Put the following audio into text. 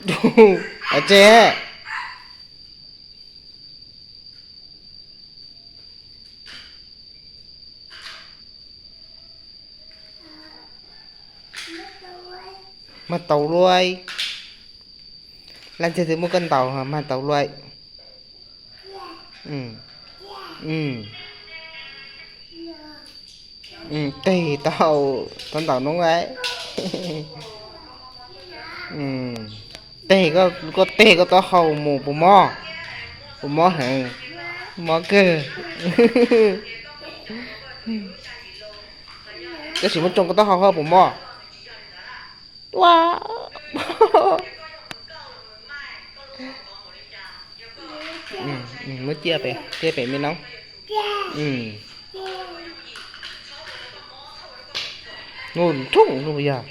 Ua tse, mag tau luaj. Leej twg twb muab koj ntaus, mag tau luaj. Teg tau, tau ntaus noob lauj. Teg, koj teg koj taub hau mus puas mob? Puas mob heev? Mob kawg. Koj sim muab tsoo koj taub hau hab puas mob? Ua, muab cia pem, cia pem me noob. Nug thooj no puas yog?